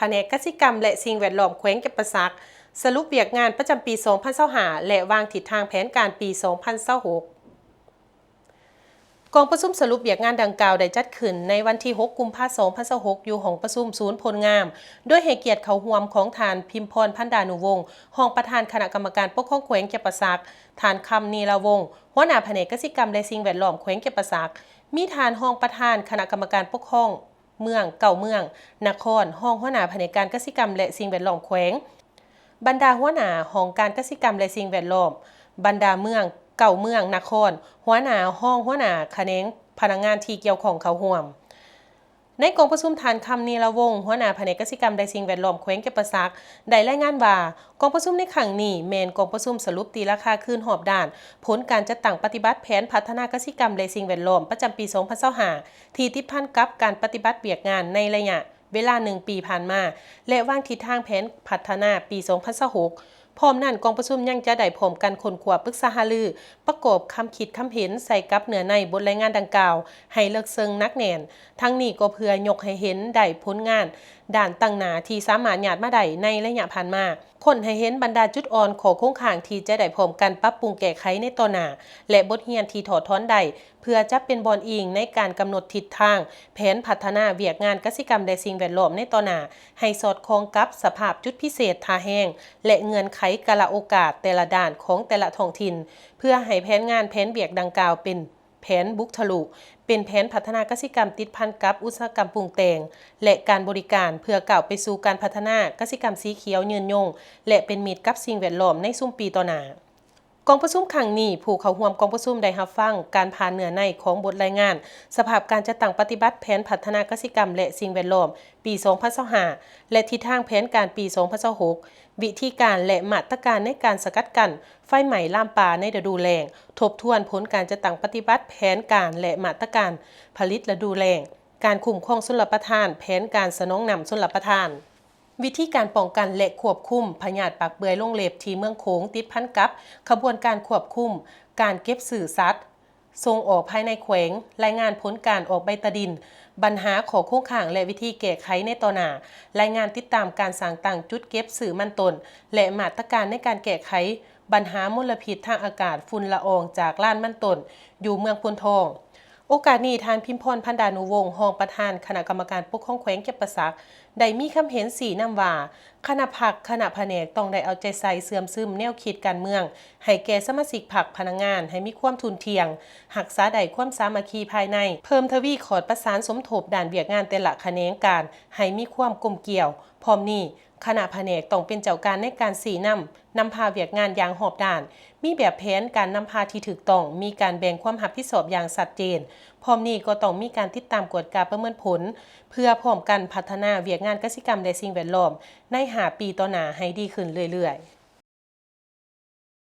ພະແນກກະສິກຳ ແລະ ສິ່ງແວດລ້ອມແຂວງຈຳປາສັກ ສະຫຼຸບວຽກງານປະຈຳປີສອງພັນຊາວຫ້າ ແລະ ວາງທິດທາງແຜນການປີສອງພັນຊາວຫົກ. ກອງປະຊຸມສະຫຼຸບວຽກງານດັ່ງກ່າວໄດ້ຈັດຂຶ້ນໃນວັນທີຫົກ ກຸມພາ ສອງພັນຊາວຫົກ ຢູ່ຫ້ອງປະຊຸມສູນໂພນງາມ ໂດຍໃຫ້ກຽດເຂົ້າຮ່ວມຂອງທ່ານ ພິມພອນ ພັນດານຸວົງ ຮອງປະທານຄະນະກຳມະການປົກຄອງແຂວງຈຳປາສັກ, ທ່ານ ຄຳ ນີລາວົງ ຫົວໜ້າພະແນກກະສິກຳ ແລະ ສິ່ງແວດລ້ອມແຂວງຈຳປາສັກ, ມີທ່ານຮອງປະທານຄະນະກຳມະການປົກຄອງເມືອງເກົ້າເມືອງນະຄອນ, ຮອງຫົວໜ້າພະແນກການກະສິກຳ ແລະ ສິ່ງແວດລ້ອມແຂວງ, ບັນດາຫົວໜ້າຫ້ອງການກະສິກຳ ແລະ ສິ່ງແວດລ້ອມ ບັນດາເມືອງເກົ້າເມືອງນະຄອນ, ຫົວໜ້າ, ຮອງຫົວໜ້າຂະແໜງພະນັກງານທີ່ກ່ຽວຂ້ອງເຂົ້າຮ່ວມ. ໃນກອງປະຊຸມ, ທ່ານ ຄຳ ນີລາວົງ ຫົວໜ້າພະແນກກະສິກຳ ແລະ ສິ່ງແວດລ້ອມແຂວງຈຳປາສັກ ໄດ້ລາຍງານວ່າ ກອງປະຊຸມໃນຄັ້ງນີ້ແມ່ນກອງປະຊຸມສະຫຼຸບຕີລາຄາຄືນຮອບດ້ານຜົນການຈັດຕັ້ງປະຕິບັດແຜນພັດທະນາກະສິກຳ ແລະ ສິ່ງແວດລ້ອມປະຈຳປີສອງພັນຊາວຫ້າ ທີ່ຕິດພັນກັບການປະຕິບັດວຽກງານໃນໄລຍະ ເວລາໜຶ່ງປີຜ່ານມາ ແລະ ວາງທິດທາງແຜນພັດທະນາປີສອງພັນຊາວຫົກ. ພ້ອມນັ້ນ, ກອງປະຊຸມຍັງຈະໄດ້ພ້ອມກັນຄົ້ນຄວ້າປຶກສາຫາລື, ປະກອບຄຳຄິດຄຳເຫັນໃສ່ກັບເນື້ອໃນບົດລາຍງານດັ່ງກ່າວໃຫ້ເລິກເຊິ່ງໜັກແໜ້ນ. ທັງນີ້ກໍເພື່ອຍົກໃຫ້ເຫັນໄດ້ຜົນງານດ້ານຕັ້ງໜ້າທີ່ສາມາດຍາດມາໄດ້ໃນໄລຍະຜ່ານມາ, ຄົ້ນໃຫ້ເຫັນບັນດາຈຸດອ່ອນ, ຂໍ້ຄົງຄ້າງທີ່ຈະໄດ້ພ້ອມກັນປັບປຸງແກ້ໄຂໃນຕໍ່ໜ້າ ແລະ ບົດຮຽນທີ່ຖອດຖອນໄດ້ ເພື່ອຈະເປັນບ່ອນອີງໃນການກຳນົດທິດທາງແຜນພັດທະນາວຽກງານກະສິກຳ ແລະ ສິ່ງແວດລ້ອມໃນຕໍ່ໜ້າ ໃຫ້ສອດຄ່ອງກັບສະພາບຈຸດພິເສດ, ທ່າແຮງ ແລະ ເງື່ອນໄຂກາລະໂອກາດແຕ່ລະດ້ານຂອງແຕ່ລະທ້ອງຖິ່ນ, ເພື່ອໃຫ້ແຜນງານແຜນວຽກດັ່ງກ່າວເປັນແຜນບຸກທະລຸ, ເປັນແຜນພັດທະນາກະສິກຳຕິດພັນກັບອຸດສາຫະກຳປຸງແຕ່ງ ແລະ ການບໍລິການ, ເພື່ອກ້າວໄປສູ່ການພັດທະນາກະສິກຳສີຂຽວຍືນຍົງ ແລະ ເປັນມິດກັບສິ່ງແວດລ້ອມໃນຊຸມປີຕໍ່ໜ້າ. ກອງປະຊຸມຄັ້ງນີ້, ຜູ້ເຂົ້າຮ່ວມກອງປະຊຸມໄດ້ຮັບຟັງການຜ່ານເນື້ອໃນຂອງບົດລາຍງານສະພາບການຈັດຕັ້ງປະຕິບັດແຜນພັດທະນາກະສິກຳ ແລະ ສິ່ງແວດລ້ອມປີສອງພັນຊາວຫ້າ ແລະ ທິດທາງແຜນການປີສອງພັນຊາວຫົກ, ວິທີການ ແລະ ມາດຕະການໃນການສະກັດກັ້ນໄຟໄໝ້ລາມປ່າໃນລະດູແລ້ງ, ທົບທວນຜົນການຈັດຕັ້ງປະຕິບັດແຜນການ ແລະ ມາດຕະການຜະລິດລະດູແລ້ງ, ການຄຸ້ມຄອງຊົນລະປະທານ, ແຜນການສະໜອງນ້ຳຊົນລະປະທານ. ວິທີການປ້ອງກັນ ແລະ ຄວບຄຸມພະຍາດປາກເປື່ອຍລົງເລັບທີ່ເມືອງໂຂງ ຕິດພັນກັບຂະບວນການຄວບຄຸມການເກັບຊື້ສັດສົ່ງອອກພາຍໃນແຂວງ, ລາຍງານຜົນການອອກໃບຕາດິນ, ບັນຫາຂໍ້ຄົງຄ້າງ ແລະ ວິທີແກ້ໄຂໃນຕໍ່ໜ້າ, ລາຍງານຕິດຕາມການສ້າງຕັ້ງຈຸດເກັບຊື້ມັນຕົ້ນ ແລະ ມາດຕະການໃນການແກ້ໄຂບັນຫາມົນລະພິດທາງອາກາດ, ຝຸ່ນລະອອງຈາກລານມັນຕົ້ນຢູ່ເມືອງໂພນທອງ. ໂອກາດນີ້, ທ່ານ ພິມພອນ ພັນດານຸວົງ ຮອງປະທານຄະນະກຳມະການປົກຄອງແຂວງຈຳປາສັກ ໄດ້ມີຄຳເຫັນຊີ້ນຳວ່າ ຄະນະພັກ, ຄະນະພະແນກຕ້ອງໄດ້ເອົາໃຈໃສ່ເຊື່ອມຊຶມແນວຄິດການເມືອງໃຫ້ແກ່ສະມາຊິກພັກ, ພະນັກງານໃຫ້ມີຄວາມທຸ່ນທ່ຽງ, ຮັກສາໄດ້ຄວາມສາມັກຄີພາຍໃນ, ເພີ່ມທະວີຂອດປະສານສົມທົບດ້ານວຽກງານແຕ່ລະຂະແໜງການໃຫ້ມີຄວາມກົມກ່ຽວ. ພ້ອມນີ້, ຄະນະພະແນກຕ້ອງເປັນເຈົ້າການໃນການຊີ້ນຳ, ນຳພາວຽກງານຢ່າງຮອບດ້ານ, ມີແບບແຜນການນຳພາທີ່ຖືກຕ້ອງ, ມີການແບ່ງຄວາມຮັບຜິດຊອບຢ່າງຊັດເຈນ. ພ້ອມນີ້ກໍຕ້ອງມີການຕິດຕາມກວດກາປະເມີນຜົນ ເພື່ອພ້ອມກັນພັດທະນາວຽກງານກະສິກຳ ແລະ ສິ່ງແວດລ້ອມໃນຫ້າປີຕໍ່ໜ້າໃຫ້ດີຂຶ້ນເລື້ອຍໆ.